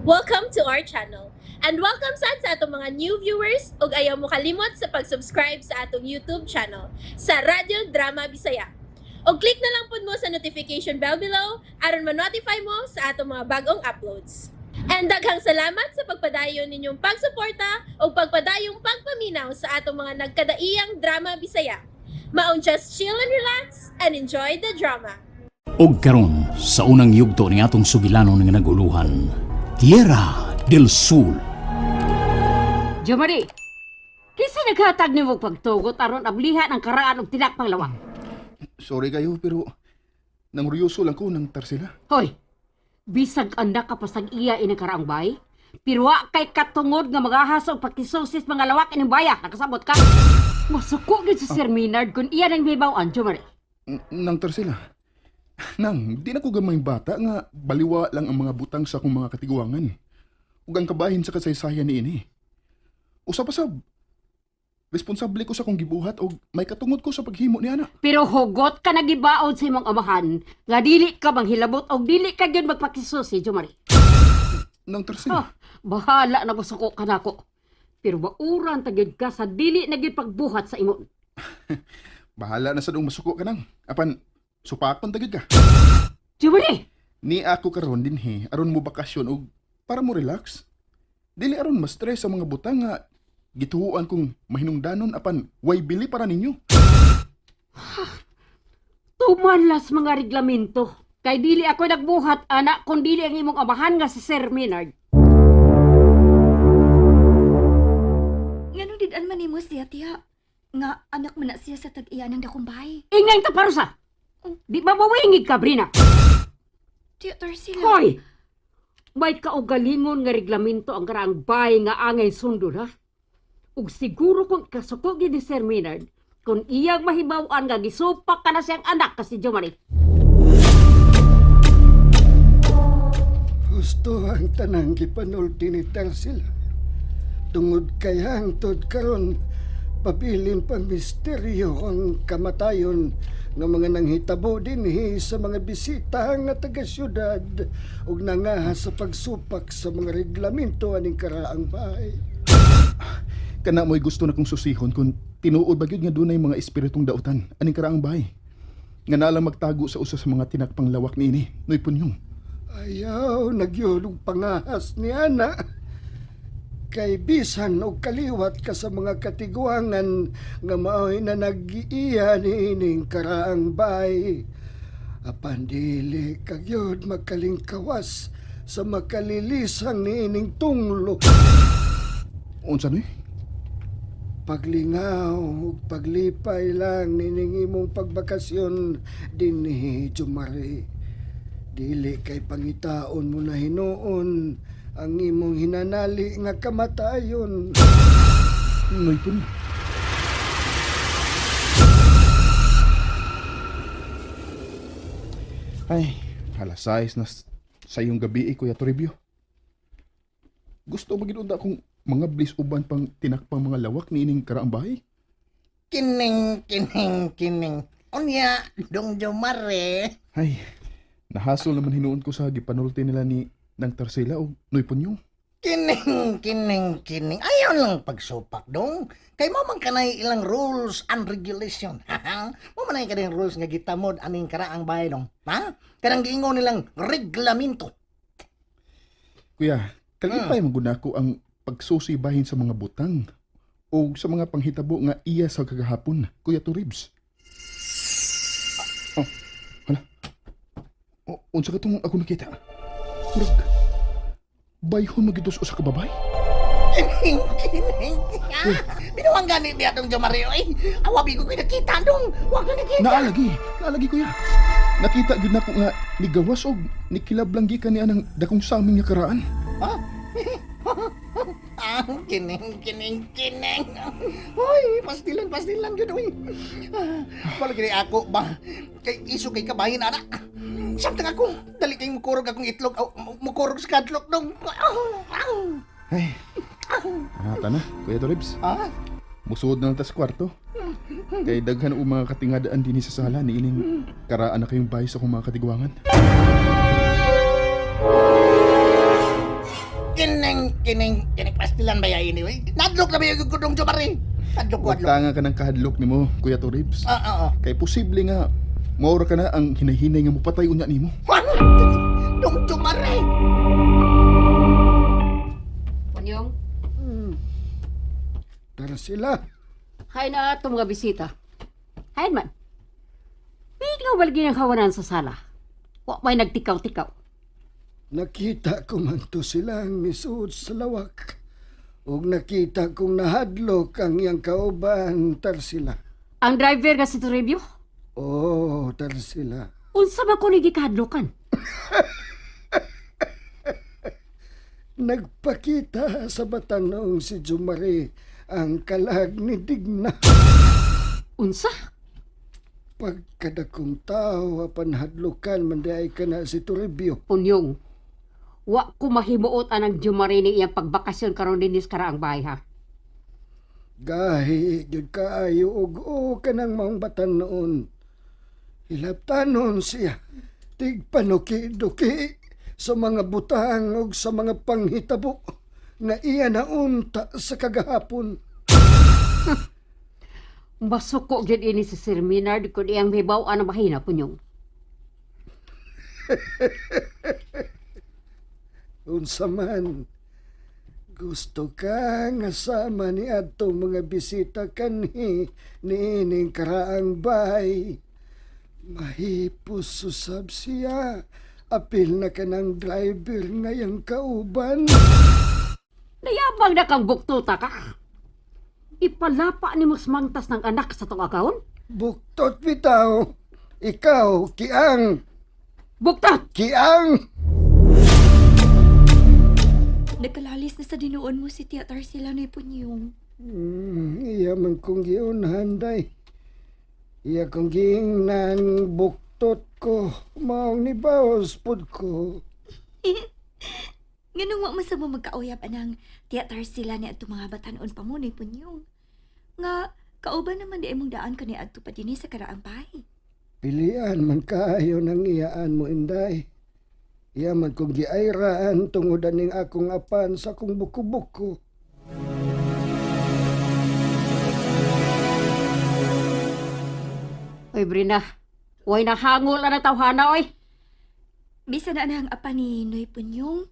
Welcome to our channel. And welcome sad sa atong mga new viewers ug ayaw mo kalimot sa pag-subscribe sa atong YouTube channel sa Radyo Drama Bisaya. Og click na lang pud mo sa notification bell below aron ma-notify mo sa atong mga bagong uploads. And daghang salamat sa pagpadayon ninyong pagsuporta ug pagpadayong pagpaminaw sa atong mga nagkadaiyang drama Bisaya. Maong just chill and relax and enjoy the drama. Og karon sa unang yugto ni atong sugilanon nga naguluhan, Tierra del Sur. Jomari, kinsa naghatag nimo pagtugot aron ablihan ang karaan og tinakpang lawak? Sorry kayo, pero nanguryoso lang ko ng Tarsila. Hoy, bisag anak ka pa sang iya ining karaang bay, pero wa kay katungod nga magahas og pagkisusis mga lawak ining baya. Nakasabot ka? Masuko gyud si Sir Maynard kung iya nang mibaw-an, Jomari. Nang Tarsila. Nang, di na ko gamay bata nga baliwa lang ang mga butang sa akong mga katiguangan. Ug ang kabahin sa kasaysayan ni ini. Usa pa sab, responsable ko sa akong gibuhat og may katungod ko sa paghimo ni ana. Pero hugot ka nagibaon sa imong amahan nga dili ka manghilabot og dili ka gyud magpakisusi, Jomari. Nang Tarsila. Ah, bahala na masuko ka nako. Pero mauran ta gyud ka sa dili na gyud pagbuhat sa imon. Bahala na sa dong masuko ka nang. Apan, supakon ta gyud ka. Jomari! Ni ako karon dinhi aron mo bakasyon og para mo relax. Dili aron ma-stress sa mga butang nga gituhuan kong mahinungdanon apan way bili para ninyo. Tumanlas mga reglamento. Kay dili ako nagbuhat, anak, kung dili ang imong amahan nga si Sir Maynard. Ngano did-an man nimo siya tiya? Nga anak man na siya sa tag-iya ng dakong bahay. Ingay ta parusa! Di ba mawingig ka, Brina? Tiya Tarsila. Hoy! May kaugalingon nga reglamento ang karaang bay nga angay sundon, ha? Ug siguro kung kasuko gid ni Sir Maynard, kung iyang mahibaw-an nga gisupak ka na siyang anak kasi Jomari. Husto ang tanang gipanulti ni Tarsila. Tungod kay hangtod karon, pabilin pang misteryo ang kamatayon ng mga nanghitabo dinhi sa mga bisita nga taga syudad ug nangahas sa pagsupak sa mga reglamento aning karaang bahay. Kana mo'y gusto na kong susihon kung tinuod ba gyud nga dunay mga espiritong dautan aning karaang bahay. Nga nalang magtago sa usa sa mga tinakpang lawak niini, Noy Punyong. Ayaw, nagyod og pangahas ni ana. Kay bisan og kaliwat ka sa mga katiguangan nga mao'y na nag-iiya niining karaang bay. Apan dili kagyod magkalingkawas sa makalilisang niining tunglo. Unsa noy? Paglingaw ug paglipay lang nining imong pagbakasyon dinhi Jumari. Dili kay pangitaon mo na hinuon ang imong hinanali nga kamatayon. Noy Punyong. Ay, alas 6 na sa iyong gabi eh, Kuya Toribio. Gusto ba gid unta kung mga bliss uban pang tinakpang mga lawak niining karaang bahay? Kining, kining, kining. Unya, dong Jomare. Ay, nahasol naman hinuon ko sa gipanulti nila ni ng Tarsila o Noy Punyong. Kining, kining, kining. Ayaw lang pagsupak, dong. Kay mo man kanay ilang rules and regulation. Mo man ay kanang rules nga gitamod aning karaang bahay, dong. Ha? Kanang giingon nilang reglamento. Kuya, kalipay man gud nako ang pagsusi bahin sa mga butang o sa mga panghitabo nga iya sa kagahapon, Kuya Toribs. Oh, hala. O, unsa ka tong ako nakita? Murag, bayhon magitos usa ka babay? Kining, kining. Binuwang gani niya dong Jomare. Ay, awabi ko nakita, dong. Wa ko nakita. Naalagi, naalagi kuya. Nakita gyud nako nga nigawas og nikilab lang gikan ni anang dakong saming nga karaan. Ha? Ah, kining, kining, kining. Hoy, pastilan, pastilan gyud oy. Ah, wala gini ako ba? Kay iso kay kabahin ana. Samtang ako, dali kay mukurog akong itlog, aw, mukurog sa kadlok dong. Aw, aw. Ay, ah, na, Kuya Toribs. Ah, Musuod na lang ta sa kwarto. Kay daghan og mga katingadaan dinhi sa sala ni ining karaan na kayong bahay sa akong mga katigwangan. Kining kining pastilan ba ya ini oy? Nadlok na ba yung gudong Jomari? Nadlok ko adlok. Tanga ka ng kahadlok nimo, Kuya Toribs. Ah, ah, ah. Kay posible nga maura ka na ang hinahinay nga mopatay unya nimo. Juan! Dong Jomari! Punyong, Tara sila. hay na ato mga bisita. Hay man. Bigla walgi ng hawanan sa sala. Wa may nagtikaw-tikaw. Nakita ko man to silang misuod sa lawak. Ug nakita kong nahadlok ang iyang kauban, Tarsila. Ang driver nga si Toribio, Oh, Tarsila. unsa ba ko ni gikahadlokan? Nagpakita sa batanong si Jumari ang kalag ni Digna. Unsa? Pagkadakong tao, apan hadlokan man di ay ka na si Toribio. Punyong, wa ko mahimuot anang Jumari ni iyang pagbakasyon karon dinis karaang bahay ha. Gahi, gyud kaayo og o kanang maong batanon. Hilabtanon siya. Tigpanuki-duki sa mga butang og sa mga panghitabo nga iya naunta sa kagahapon. Masuko gyud ini si Sir Maynard kun iyang hibaw-an ang mahina, Punyong. Unsa man, gusto ka nga sama ni atong mga bisita kanhi niining karaang bahay. Mahipos susab siya. Apil na ka ng driver ngayang kauban. Nayabang na kang buktuta ka. Ipalapa ni mos mangtas ng anak sa tong akawon? Buktot bitaw. Ikaw, kiang, Buktot! kiang! Nagkalalis na sa dinuon mo si Tia Tarsila ni Punyong. Iya man kong giunhan, day. Iya kong giingnan, buktot ko. Maong ni baos pud ko. Nganong wa man sa mo magkauyab anang Tia Tarsila ni adto mga batanon pa mo ni Punyong. Nga kauban naman di imong daan kani adto pa dinhi sa karaang bahay. Pilian man kaayo ng iyaan mo, Inday. Iya man kong giayraan tungod aning akong apan sa akong buko-buko. Oy, Brina. Way nahangol ang tawhana, oy. Bisan na ang apan ni Noy Punyong,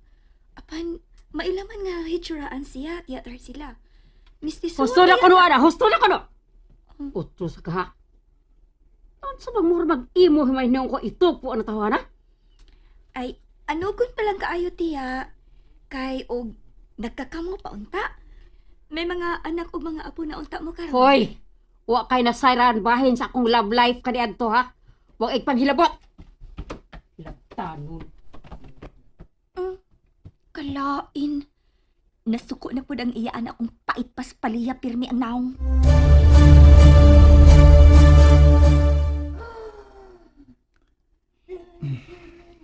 apan mailaman nga hitsuraan siya Tia Tarsila. Mistiso. Husto na kuno, ana. Husto na kuno. Utro sa ka, ha? Unsa ba mura mag-imo himay niyong ko itupo ang tawhana? Ay, ano kun palang kaayo tiya? Kay og nagkakamo pa unta. May mga anak og mga apo na unta mo karon. Hoy! Wa kay nasayran bahin sa akong love life kaniadto, ha? Wa igpanghilabot. Hilabtanon. Kalain. Nasuko na pud ang iyaan akong pait pas paliya pirmi ang naong.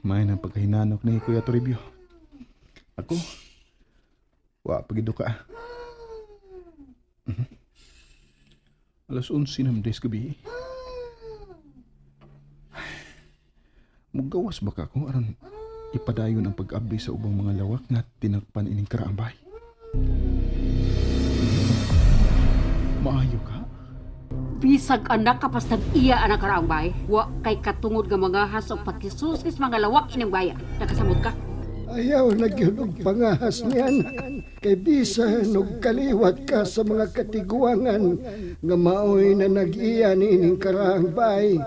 May nang pagkahinanok ni Kuya Toribio. Ako, wa pagido ka. Alas 11 na days gabi. Mugawas ba ka ko aron ipadayon ang pag-abli sa ubang mga lawak nga tinakpan ining karaambay? Maayo ka? Bisag anak ka pas nag-iya anak karaang bay, wa kay katungod nga mga has og pagkisuskis mga lawak ining baya. Nakasamot ka? Ayaw na gyud og pangahas niyan. Kay bisan og kaliwat ka sa mga katiguangan nga maoy na nag-iya niining karaang bay.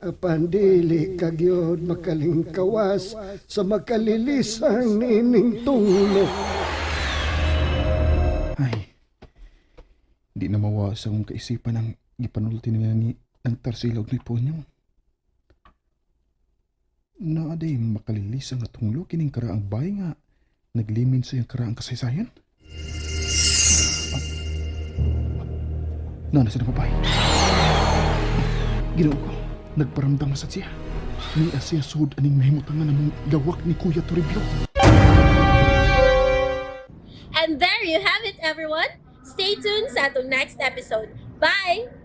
Apan dili ka gyud makalingkawas sa makalilisang niining tunglo. Ay, di na mawa sa akong kaisipan ang gipanulti nila ni ng Tarsila ug ni Ponyo. Naaday makalilisang nga tunglo kining karaang bay nga naglimin sa iyang karaang kasaysayan. Ah, Nana sa napapay. Ginoo ko, nagparamdam na sa siya. Ni siya sud aning nahimutangan namong gawak ni Kuya Toribio. And there you have it, everyone. Stay tuned sa atong next episode. Bye!